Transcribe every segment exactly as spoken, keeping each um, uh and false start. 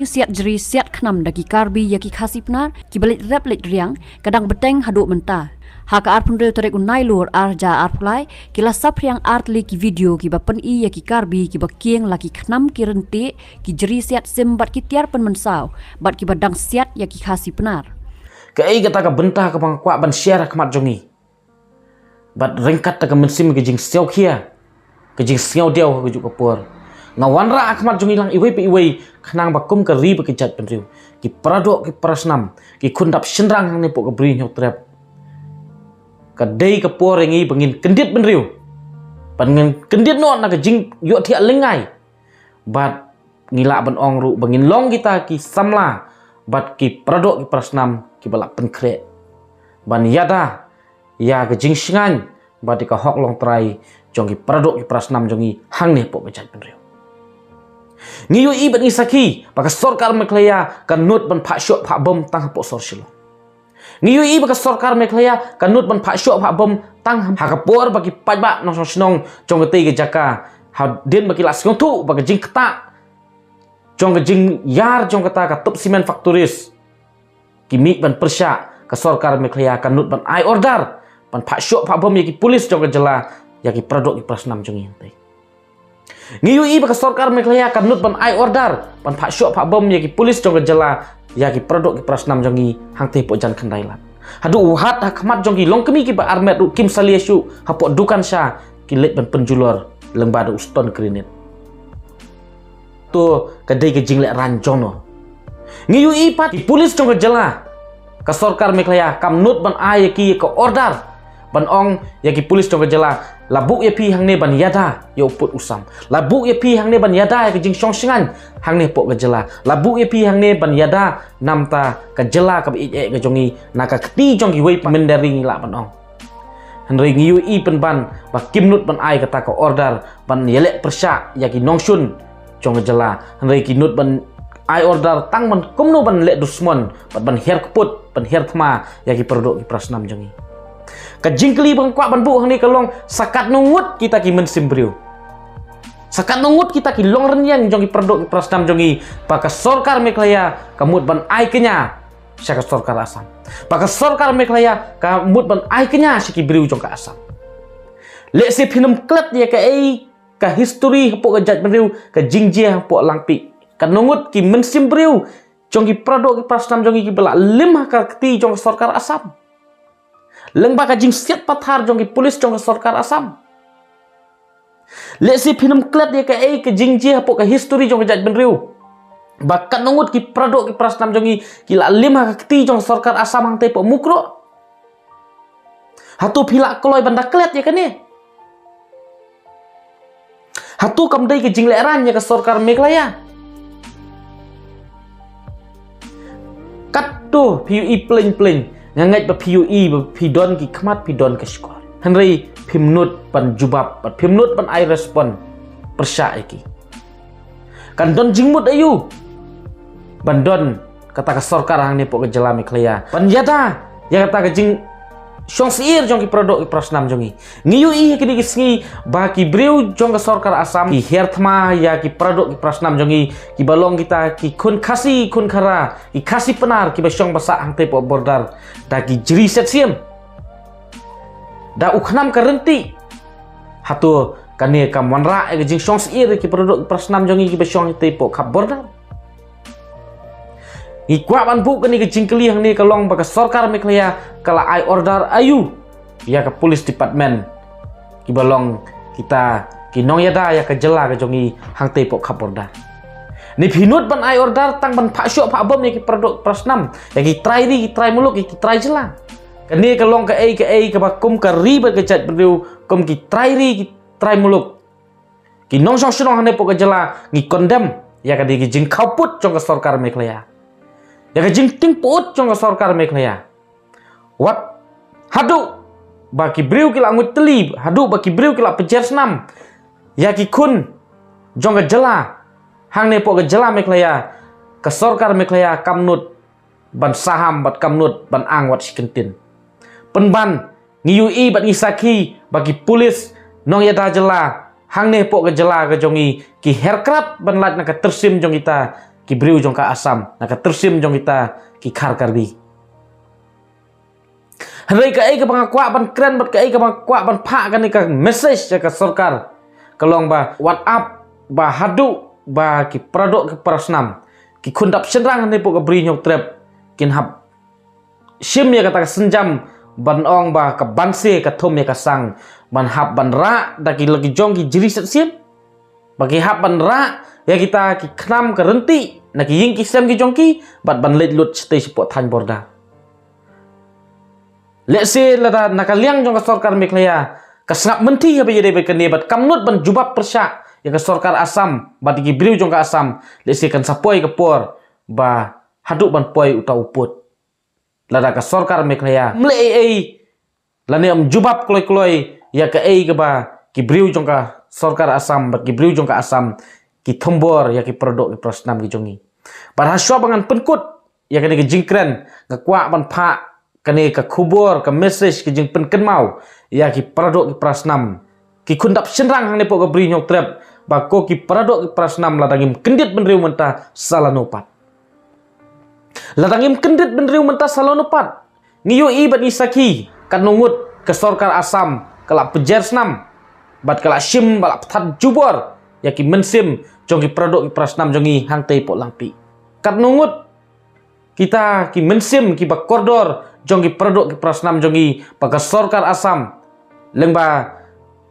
Siat jri siat khnam da ki Karbi ïa ki Khasi Pnar kiba leit rep leit riang ka dang bteng haduh mynta. Ha ka arphew hynriew tarik u Nailur ar hajar arphew lai ki la saphriang ar tylli ki video kiba pyni ïa ki Karbi kiba kieng la ki khnam ki ryntieh, ki jri siat sim bad ki tiar pynmynsaw bad kiba dang siat ïa ki Khasi Pnar. Kaei kata ka bynta kaba nga kwah ban share ha khmat jong ngi? Bad ryngkat da ka mynsiem ka jingsngewkhia, ka jingsngewdiaw ha kajuh ka por, nga wanrah ha khmat jong ngi lang iwei pa iwei khnang ba kum ka ri bad ka jaitbynriew, ki paradoh ki parasnam, ki khun dap shynrang hangne hapoh ka Bri Hynñiewtrep, ka dei ka por ïa ngi ba ngin kyndit bynriew, ban ngin kyndit noh na ka jingïohthiah lyngngai. Bad ngi lah ban ong ruh ba ngin long kita ki samla bad ki paradoh ki parasnam kiba lah pynkhreh ban ïada ïa ka jingshngaiñ bad ïa ka hok longtrai jong ki paradoh ki parasnam jong ngi hangne hapoh ka jaitbynriew. Ngi ïohi bad ngi sakhi ba ka sorkar Meghalaya ka nud ban phah shoh phah bom tang hapoh sor Shillong. Ngi ïohi ba ka sorkar Meghalaya ka nud ban phah shoh phah bom tang ha ka por ba ki paidbah nongshong shnong jong katei ka jaka, hadien ba ki la sngewthuh ba ka jingktah jong ka jingïar jong kata ka Top Cement Factories, ki mih ban pyrshah. Ka sorkar Meghalaya ka nud ban ai order ban phah shoh phah bom ïa ki pulis jong ka jylla, ïa ki paradoh ki parasnam jong ngi hangtei. Ngi ïohi ba ka sorkar Meghalaya ka nud ban ai order ban phah shoh phah bom ïa ki pulis jong ka jylla, ïa ki paradoh ki parasnam jong ngi hangtei hapoh Jan Khyndai Lad. Haduh wat ha khmat jong ki longkmie kiba armet ruh kim salia shuh hapoh dukan sha, ki leit ban pynjulor lyngba da u stun grenade. To ka dei ka jinglehrain jong no. Ngi ïohi pat ki pulis jong ka jylla, ka sorkar Meghalaya kam nud ban ai ïa ki ka order ban ong ïa ki pulis jong ka jylla, la buh ïa phi hangne ban ïada ïa u pud u sam, la buh ïa phi hangne ban ïada ïa ka jingshong shngaiñ hangne hapoh ka jylla, la buh ïa phi hangne ban ïada namar ka jylla kaba ïeit eh ka jong ngi na ka kti jong kiwei pat, mynder ngi lah ban ong. Hynrei ngi ïohi pynban ba kim nud ban ai kata ka order ban ïaleh pyrshah ïa ki nongshun jong ka jylla, hynrei ki nud ban ai order tang ban kumno ban leh dusmon bad ban her kput ban her thma ïa ki paradoh ki parasnam jong ngi. Ka jingkylli ba nga kwah ban buh hangne ka long, sa katno ngut kita ki mynsiem briew, sa katno ngut kita ki longrynïeng jong ki paradoh ki parasnam jong ngi ba ka sorkar Meghalaya ka mut ban ai kñia sha ka sorkar Assam, ba ka sorkar Meghalaya ka mut ban ai kñia sha ki briew jong ka Assam. Lehse phin ym klet ïa kaei ka history hapoh ka jaitbynriew, ka jingjia hapoh Langpih, katno ngut ki mynsiem briew jong ki paradoh ki parasnam jong ngi kiba la lim ha ka kti jong ka sorkar Assam. Lyngba ka jingsiat pathar jong ki pulis jong ka sorkar Assam. Lehse phin ym klet ïa kaei ka jingjia hapoh ka history jong ka jaitbynriew, ba katno ngut ki paradoh ki parasnam jong ngi ki la lim ha ka kti jong ka sorkar Assam hangtei hapoh Mukroh. Hato phi lah kloi ban da klet ïa kane? Hato kam dei ka jinglehrain ïa ka sorkar Meghalaya? Katto phi ïohi pleng pleng, nga ngeit ba phi ïohi ba phi don ki khmat, phi don ka shkor, hynrei phim nud ban jubab bad phim nud ban ai respond pyrshah ïa ki. Kan don jingmut aïu ban don kata ka sorkar hangne hapoh ka jylla Meghalaya ban ïada ïa kata ka jingshong syier jong ki paradoh ki parasnam jong ngi? Ngi ïohi ha kine ki sngi ba ki briew jong ka sorkar Assam ki her thma ïa ki paradoh ki parasnam jong ngi, kiba long kita ki khun Khasi khun Khara, ki Khasi Pnar kiba shong ba sah hangtei hapoh border da ki jri siat sim, da u khnam ka ryntieh. Hato kane kam wanrah ïa ka jingshong syier ïa ki paradoh ki parasnam jong ngi kiba shong hangtei hapoh khap border? Ngi kwah ban buh kane ka jingkylli hangne ka long ba ka sorkar Meghalaya ka la ai order aïu ïa ka police department kiba long kita ki nongïada ïa ka jylla ka jong ngi hangtei hapoh khap border? Ne phi nud ban ai order tang ban phah shoh phah bom ïa ki paradoh ki parasnam, ïa ki trai ri ki trai muluk ïa ki trai jylla? Kane ka long kaei kaei kaba kum ka ri bad ka jaitbynriew, kum ki trai ri ki trai muluk, ki nongshong shnong hangne hapoh ka jylla, ngi condemn ïa kane ka jingkhawpud jong ka sorkar Meghalaya, ïa ka jingtieng pyut jong ka sorkar Meghalaya. Wat haduh ba ki briew ki la nguid tylli, haduh ba ki briew ki la pynjer snam ïa ki khun jong ka jylla hangne hapoh ka jylla Meghalaya, ka sorkar Meghalaya kam nud ban saham bad kam nud ban ang wat shi kyntien. Pynban ngi ïohi bad ngi sakhi ba ki pulit nongïada jylla hangne hapoh ka jylla ka jong ngi ki her krad ban lait na ka tyrsim jong kita ki briew jong ka Assam, na ka tyrsim jong kita ki Khar Karbi. Hynrei kaei kaba nga kwah ban kren bad kaei kaba nga kwah ban phah kane ka message ïa ka sorkar ka long ba wat ap ba haduh ba ki paradoh ki parasnam, ki khun dap shynrang hangne hapoh ka Bri Hynñiewtrep kin hap shim ïa kata ka sienjam ban ong ba ka banse ka thum ïa ka sang, ban hap ban rah da ki la ki jong ki jri set sien, ba ki hap ban rah ïa kita ki khnam ka rynti na ki ïing ki sem ki jong ki, bad ban leit lut shatei shapoh thaiñ border. Lehse lada na ka liang jong ka sorkar Meghalaya ka sngap mynthi haba ïadei bad kane bad kam nud ban jubab pyrshah ïa ka sorkar Assam bad ïa ki briew jong ka Assam, lehse kan sa poi ka por ba haduh ban poi uta u pud. Lada ka sorkar Meghalaya ym leh ei ei lane ym jubab kloi kloi ïa kaei kaba ki briew jong ka sorkar Assam bad ki briew jong ka Assam ki thombor ïa ki paradoh ki parasnam ki jong ngi. Bad ha shuwa ba ngan pynkut ïa kane ka jingkren, nga kwah ban phah kane ka khubor, ka message, ka jingpynkynmaw ïa ki paradoh ki parasnam, ki khun dap shynrang hangne hapoh ka Bri Hynñiewtrep, ba ko ki paradoh ki parasnam, lada ngim kyndit bynriew mynta sa lano pat. Lada ngim kyndit bynriew mynta sa lano pat, ngi ïohi bad ngi sakhi katno ngut ka sorkar Assam ka la pynjer snam bad ka la shim bad la pynthad jubor ïa ki mynsiem jong ki paradoh ki parasnam jong ngi hangtei hapoh Langpih. Katno ngut kita ki mynsiem kiba kordor jong ki paradoh ki parasnam jong ngi ba ka sorkar Assam, lyngba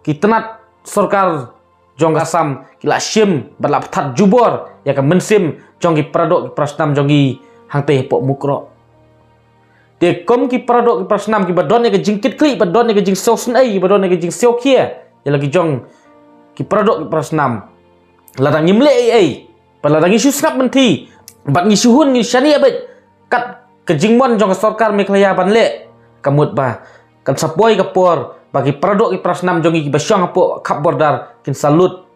ki tnat sorkar jong ka Assam, ki la shim bad la pynthad jubor ïa ka mynsiem jong ki paradoh ki parasnam jong ngi hangtei hapoh Mukroh. Te kum ki paradoh ki parasnam kiba don ïa ka jingkitkhlieh, ba don ïa ka jingsngewsynei, ba don ïa ka jingsngewkhia ïa la ki jong ki paradoh ki parasnam, lada ngim leh ei ei, bad lada ngi shu sngap mynthi bad ngi shu hun, ngi shaniah beit kat ka jingmon jong ka sorkar Meghalaya ban leh, ka mut ba kan sa poi ka por ba ki paradoh ki parasnam jong ngi kiba shong hapoh khap border kin sa lut.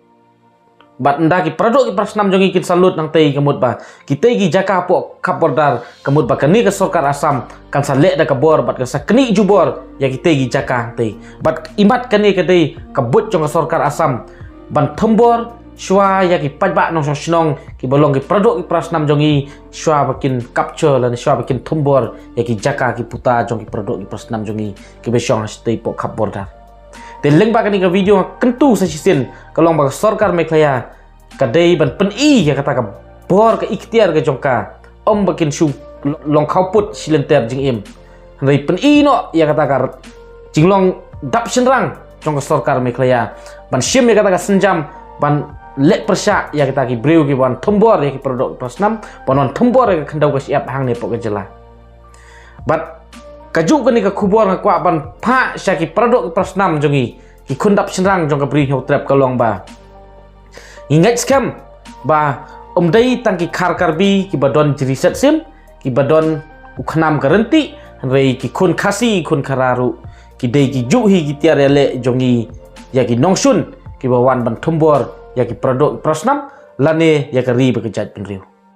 Bad ynda ki paradoh ki parasnam jong ngi kin sa lut hangtei, ka mut ba kitei ki jaka hapoh khap border, ka mut ba kane ka sorkar Assam kan sa leh da ka bor bad kan sa knieh jubor ïa kitei ki jaka hangtei. Bad imat kane ka dei ka buit jong ka sorkar Assam ban thombor shuwa ïa ki paidbah nongshong shnong kiba long ki paradoh ki parasnam jong ngi, shuwa ba kin capture lane shuwa ba kin thombor ïa ki jaka ki puta jong ki paradoh ki parasnam jong ngi kiba shong hashatei hapoh khap border. Te lyngba kane ka video nga kyntu sa shisien, ka long ba ka sorkar Meghalaya ka dei ban pyni ïa kata ka bor, ka iktiar ka jong ka, ym ba kin shu long khawpud shilynter jingim, hynrei pyni noh ïa kata ka jinglong dap shynrang jong ka sorkar Meghalaya ban shim ïa kata ka sienjam ban leh pyrshah ïa kita ki briew kiban thombor ïa ki paradoh ki parasnam, ban wan thombor ïa ka khyndew ka shyiap hangne hapoh ka jylla. Bad kajuh kane ka khubor nga kwah ban phah sha ki paradoh ki parasnam jong ngi, ki khun dap shynrang jong ka Bri Hynñiewtrep, ka long ba ngi ngeit skhem ba ym dei tang ki Khar Karbi kiba don jri set sien, kiba don u khnam ka rynti, hynrei ki khun Khasi, ki khun Khara ruh ki dei ki juh hi ki tiar ïaleh jong ngi ïa ki nongshun kiba wan ban thombor ïa ki paradoh ki parasnam lane ïa ka ri bad ka jaitbynriew.